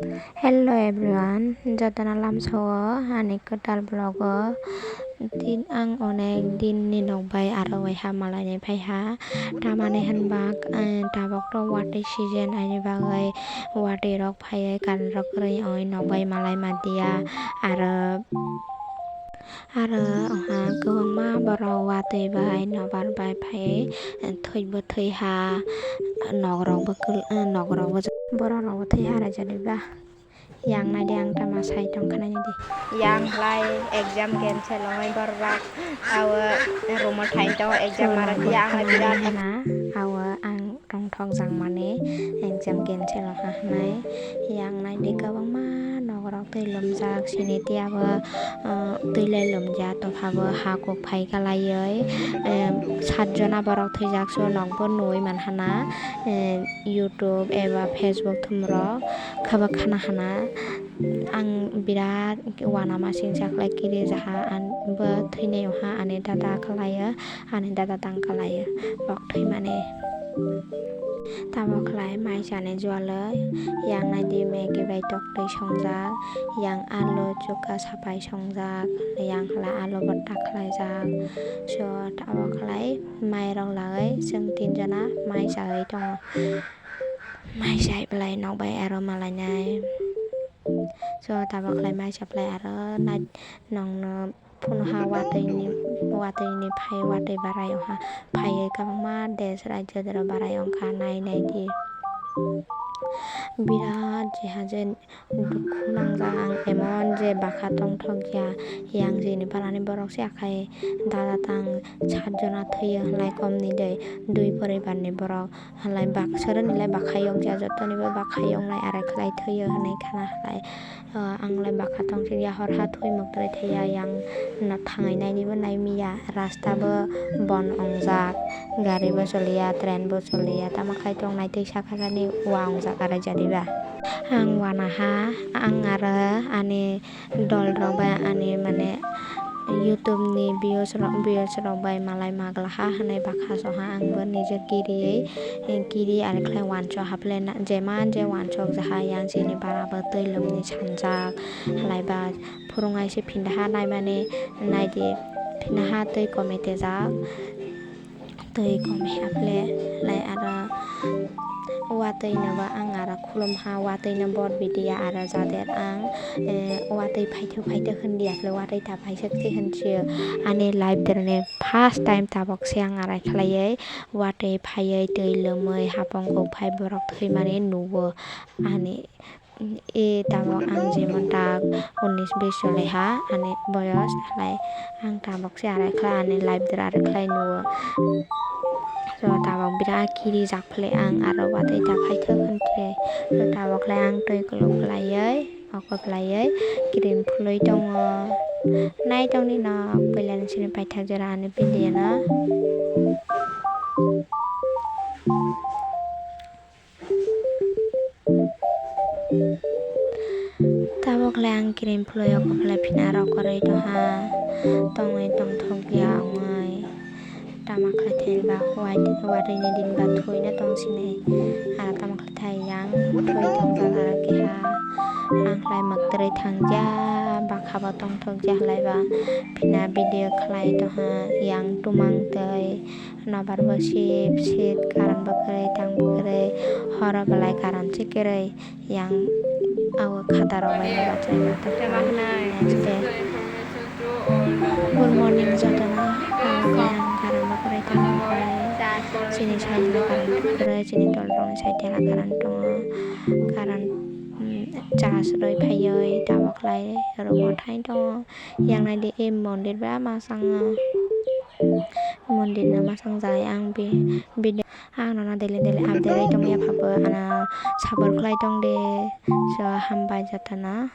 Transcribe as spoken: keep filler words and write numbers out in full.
Hello everyone, jotono lamsao ani kwtal vlog o. Tin, ang onek din ni nok bai aro waiha malainai phaiha. Tamani hinba, eh, tabuk to watwi season, ani bagwi watwi rok phaiwi current rok kwrwi oi nok bai malai manliya. Aro Aro oha kwbangma borok watwi bai nobar bai phai thwibo thwiha, nok rokbo kwl-, nok rokbo borok rokbo thwiha raijani ba. Yang naidi ang tama sai tongkha naidi. Yang lai exam cancel ongwi borok rok awo room o thai tongo exam mara phiya ang lai birat hana awo ang tongthok jang mani exam cancel wngkha hwnwi. Yang naidi kwbangma nogorok twi lumjak, sini tiyabo, ah, twi lai lumjak, tophabo ha kok phai kalaiwi, em, saat jona borok thwijak, so nokbo nugwi mankha na, em, YouTube eba Facebook thumrok khaba khana hana. Ang birat uanamasingcha khlai kiri jaha, ang bo thwinai oha ani dada khlaio. Ani dada tang kalaio bok thwimani. Tamo khlai mai chani jualwi, yang naidi Maggi bai toktwi songjak, yang alu chukha sapai songjak, yang khlai alu bwtta khlaijak. So tamo khlai mai rok lagwi chwng tin jona mai chawi tongo. Mai chai belai nok bai aro malainai. So tamo khlai mai chaplai aro nai nongno. Phunukha watwi ni, watwi ni phai, watwi barai wngkha. Phaiwi kwbangma desh rajyo doro barai wngkha, nai nai di. Birat jeha je dukhu nangjak ang, emon je bwkha tongthok ya, yang jini parani borok se akhai dada tang saat jona thwiyo hwnlai kom ni de, dui poribar ni borok. Halai bak-, soroni lai bwkha yokjak, jotoni bo bwkha yoknai arai khlai thwiyo hwnwi khana halai, ah, ang lai bwkha tongthokya, hor ha thwi mwktwrwi thwiya, yang no thangai nainibo naimiya, rasta bo bon wngjak, gari bo choliya, train bo choliya, tamo khai tongnai twi saka sani wa wngjak arai jani ba. Ang wanaha, ang aro ani dol rok bai ani mane YouTube ni views rok, views rok bai malai maglaha hwnwi bakha soha ang bo nijor kiriwi, kiri ar khlai wansok haple na, jeman je wansok jaha yang chini bara bo twi lwmni sanjak halai ba phurung aise phindaha naimani naidi phindaha twi komete jak. Twi kom haple lai aro watwi no bo ang aro khulum ha, watwi no bor bidiya aro jader ang, eh, watwi phaithok phaithok hwndiya phle watwi ta phaisok se hwnsiyo. Ani life derani first time tabok se ang arai khlaiwi watwi phaiwi twi lwmwi hapong kok phai borok thwimani nugo ani. E tabok ang jemon tak unis bis choli ha ani boyos, halai ang tabok se arai khlai ani life dera arai khlai nugo. So tabok birat kiri jak phle ang aro watwi ta phaithok hwn khe. So tabok lai ang twi kuluk khlaiwi, oko khlaiwi cream phulwi tongo. Nai tongni nok puila ni sini paithak jora ani video no. Tabok le ang cream phulwi o, kokle phina rok kwrwi tongha, tongwi tongthok ya wngwi. Tama khlai thai ba, watwi ni din ba thwi no tong sini. Aro tama khlai thai yang thwi tongjak aro keha. Ang khlai mwktwrwi thangya, bwkha bo tongthok ya khlai ba. Phina video khlai tongha yang tumang twi. Nobar bo sip sit, current bo kwrwi, tang bo kwrwi, horo belai current se kwrwi, yang aw khatarok bai no bachai ma tongkha. Next day. Good morning jotono, ang current bo kwrwi tang bo kwrwi, chini side o current kwrwi, chini dol rok ni side o current tongo, current, mm, charge rwi phaiwi tabok lai room o thai tongo, yang nai di e mondir ba ma sango. Mondir no masang jai ang bi-, video ang nono daily daily update oi tongya pabo ano support khlai tong de, so hambai jotono.